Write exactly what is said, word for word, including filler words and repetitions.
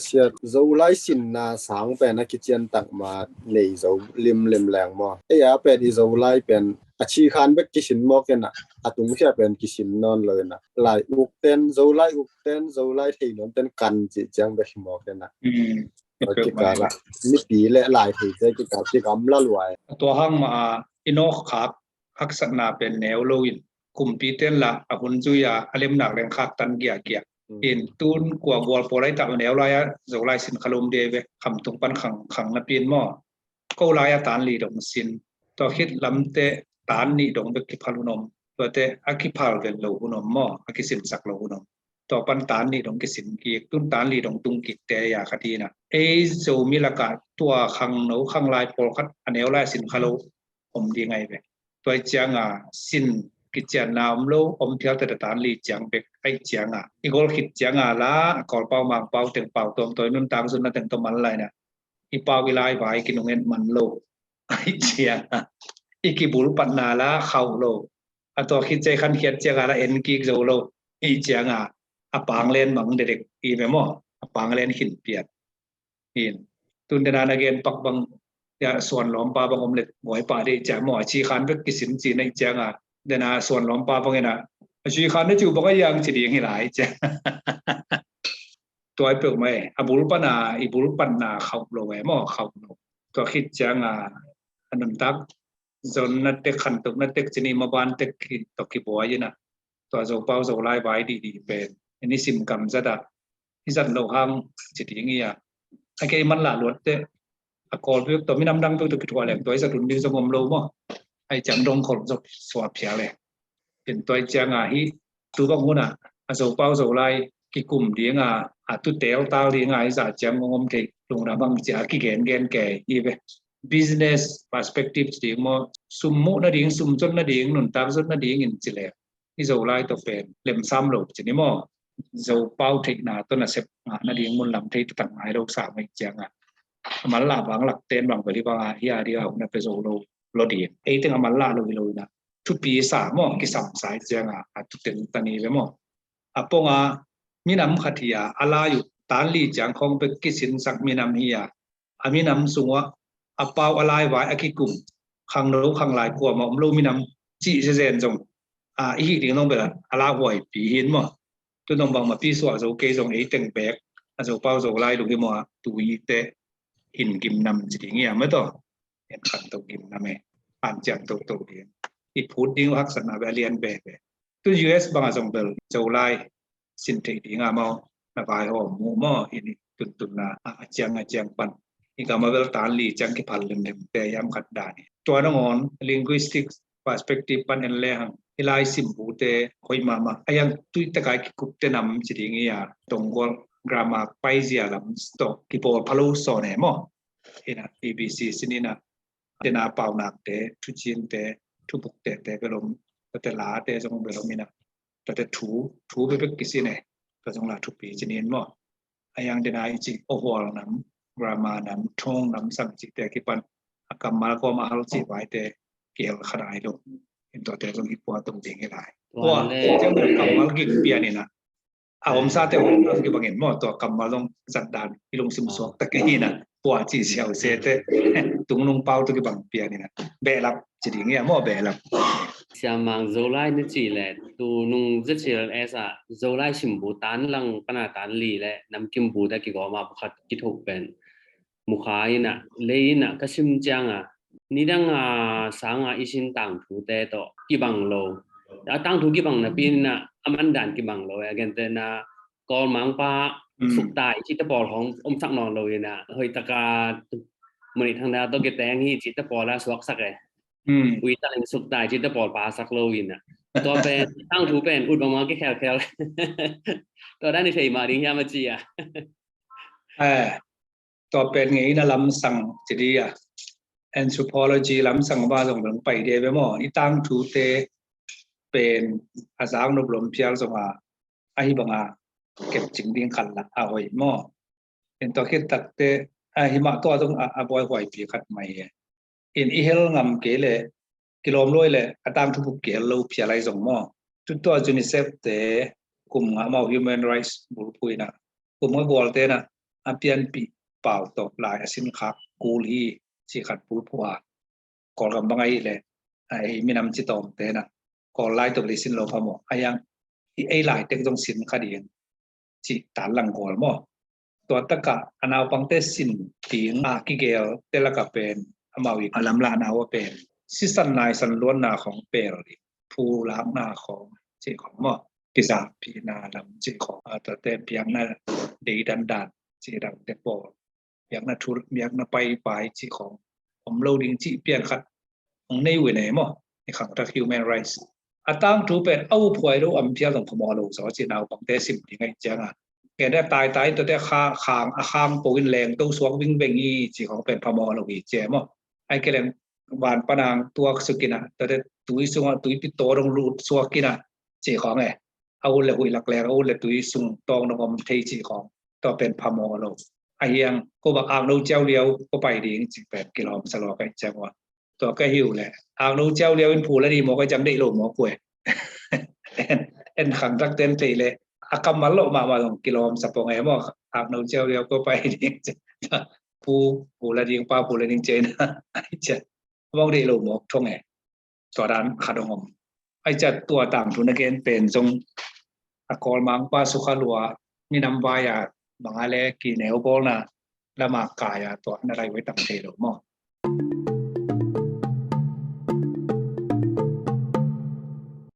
Sia, Zolai sinna sang pen a kician tak ma nei zo limlim leng maw? Ei a pen i Zolai pen a chi khan bek kisin mawk in a, a tungsia pen kisin nawn lo in a, lai uk ten, Zolai uk ten, Zolai thei nuam ten kan cih ciang bek hi mawk in a. Kikal ah mipi le lai thei te kikal kigamla luai. Tua hang ma a i nawk khak haksatna pen neu lo in, kumpi ten la a hun zui a a lemnak leng khak tan giagia in, tun kua gual pawl ai tak neu lai a Zolai sin kha lom de ve, khamtung pan khang khang na pin maw? Ko lai a tan li dong sin, tua khit lamte tan nih dong bek kiphal hun om, tuate a kiphal vel lo hun om maw, a kisinsak lo hun om. Tua pan tan nih dong kisin kik, tun tan li dong tung kik te ya kha tina. Ei Zomi lakah tua khangno khanglai pawlkhat a neu lai a sin kha lo om ding ai ve. Tua i cianga sin kicianna om lo, om phial tata tan li ciang bek ai cianga i gol khit cianga la a Kawlpau, Mangpau, Tengpau tawm tawi nuntak zunna teng tawh man laina i pau i lai vai kinungen man lo. Ai cianga i kibul patna la khauh lo. A tua khit cia i khankhiat cianga la en kik zo lo. I cianga a panglen mang dedek i ve maw? A panglen khin piat. In tun dena na gen pak bang ya suan lawmpa bang om le buai pah dei cia maw? A chi khan bek kisin ci na i cianga dena suan lawmpa bang ina a chi khan na ciu bang a yang ci ding hi lai cia. Tuai peuh mai a bul pana i bul panna khauh lo e maw? Khauh lo. Tua khit cianga a nuntak zon na tek, khantuk na tek cini maban tek tawh kibuai ina tua Zopau Zolai vai dihdih pen i nisim kam zat ah i zat loh hang ci ding hi a. A kei man lah luat teh a Kawl peuh tawh minam dang peuh tawh kithuah leng tua i zat hun ding zong om lo maw? Ai ciang dong khol zok suah phial e. Pen tua i cianga hi tu bang hunah a Zopau Zolai kikum dinga a tu teltal dinga i zah ciang ngong om thei lungdam bang cia kigengen ke hi ve. Business perspective ci ding maw, sum muh nading, sum zot nading, nuntak zot nading in ci le i Zolai tawh pen lemsam lo ci ni maw? Zopau theihna tawh nasep ngah nading mun lam thei tatak ngai lo sa mai cianga a man lah bang lak ten bang bali banga hi a dia hun a pe zo lo lo ding. Ei teng a man lah lo hi lo ina thupi sa maw, kisam sa i cianga a tu teng ta ni ve maw? A ponga minam khat hi a a lai uh tan li ciang khawng bek kisinsak minam hi a, a minam sungah a pau a lai vai a kikum khangno khanglai kuama om lo minam cih zezen zong a i hih ding zong bel a la huaipi hin maw? Tu nong bangmapi suah zo kei zong ei teng bek a Zopau Zolai lung hi maw a tu i te hin gimnam ci ding hi a maw taw? En khan to gimnam e. An ciang toto ding i phut ding haksatna bel a lian bebe. Tu U S banga zong bel Zolai sin theih dinga maw na vaihawm mu maw i nih tuntunna a ciang a ciang pan i gam a bel tan li ciang kiphal limlim te hiam khat dan hi. Tua nangawn linguistic perspective pan en lehang i lai simbute hoih mahmah a hiang tuitakai kikupte nam ci ding hi a, Tonggol grammar paizia lam tawh kipawl phalo sawn e maw? Ina B B C sin ina tena paunakte, thucinte, thubukte te belom, tate late zong belom ina tate thu thu bebek kisin e. Ka zong la thupi cinin maw? A yang dena i ci ohual nam, grammar nam, thong nam sang cite kipan a kammal kawm a hal ci vaite kihel khanai lo. In tuate zong i pua tung ding hi lai. Pua ciang kammal gik pian ina a omsate om kibangin maw, tua kammal zong zatdan i lungsim suak tak hi na. Pua ci siau sete tungnung pau tu kibang pian ina behlap ci ding ia maw, behlap. Siamang Zolai na ci le tu nung Z C L S a Zolai simbu tan lang pana tan li le namkim bu ta kigawm a pakhat kithuk pen mukha ina lei ina ka sim cianga nidanga sanga i sin tangthute tawh kibang lo. A tangthu kibang napi ina a mandan kibang lo. A gente na Kawlmangpa suktai cite pawl hong omsak nawn lo ina hoitaka muni thangda tawh kiteng hi cite pawl a suaksak e. Ui taling suktai cite pawl pasak lo ina tua pen tangthu pen ut bangmang kikhelkhel. Tua dan i thei mah ding hiam a ci a. Tua pen ngeina lamsang ci dia, anthropology lamsang ba zong bang pai dia ve maw? I tangthute pen a zak nop lom phial zonga ahi banga kepcing ding khat la a hoih maw? In tua khit takte ahi mah tua zong a buaihuaipi khat mai e. In i hel ngam kei le kilawm luai le a tangthu bup kihel lo phial ai zong maw? Tutua UNICEF te kum nga mau human rights bulphuina kum nga gualte na a pianpih pau tawh lai a sin khak kul hi, cih khat bulphuh a, Kawlgam bang ahih leh, a, ei minam ci tawmte na, Kawl lai tawh lei sin lo phamawh a, ei lai tek zong sin kha ding, cih tanlang gual maw? Tua takah a naupangte sin ding a kigel te lakah pen amau i a lamlahna uh a pen sisan naisan luanna khawng pel ding, phu lakna khawng cih khawng maw? Kizahpihna lam cih khawng, a, tuate biakna deidandan cih dangte pawl, biakna thu, biakna paipai cih khawng om lo ding cih pian khat hong nei uh hi ne maw? I khangthak human rights a tangthu pen a uphuai lo, a phial zong phamawh lo zaw cih naupangte sim ding ahih ciangin, kei a taitai in tuate kha, khang, a khang po in lengto suak vingveng hi cih khawng pen phamawh lo hi ci e maw? Ahih kei leh van pan a hong tuak suk in a, tuate tui sungah tuipi taw dong lut suak in a cih khawng e. A ut leh huih lak leng, a ut leh tui sung tawng dong om thei cih khawng, tua pen phamawh lo. A hiang ko bang akno ciau liau ko pai ding cih pen kilawm sa lua ka hih ciang ua. Tua ka hi uh leh akno ciau liau in phu la ding mawk a, ciang deih lo mawk uh e. En, en khangthak ten theih leh a kammal loh mahmah zong kilawm sa pong e maw? Akno ciau liau ko pai ding, phu, phu la ding, pa phu la ding ci e na. Ahih ciang mawk deih lo mawk thong e. Tua dan khat dong om. Ahih ciang tua tangthu na gen pen zong a Kawlmangpa sukha lua, minam vai a bang a le kineu bawlna lamah kai a tua na lai uh a tam thei lo maw?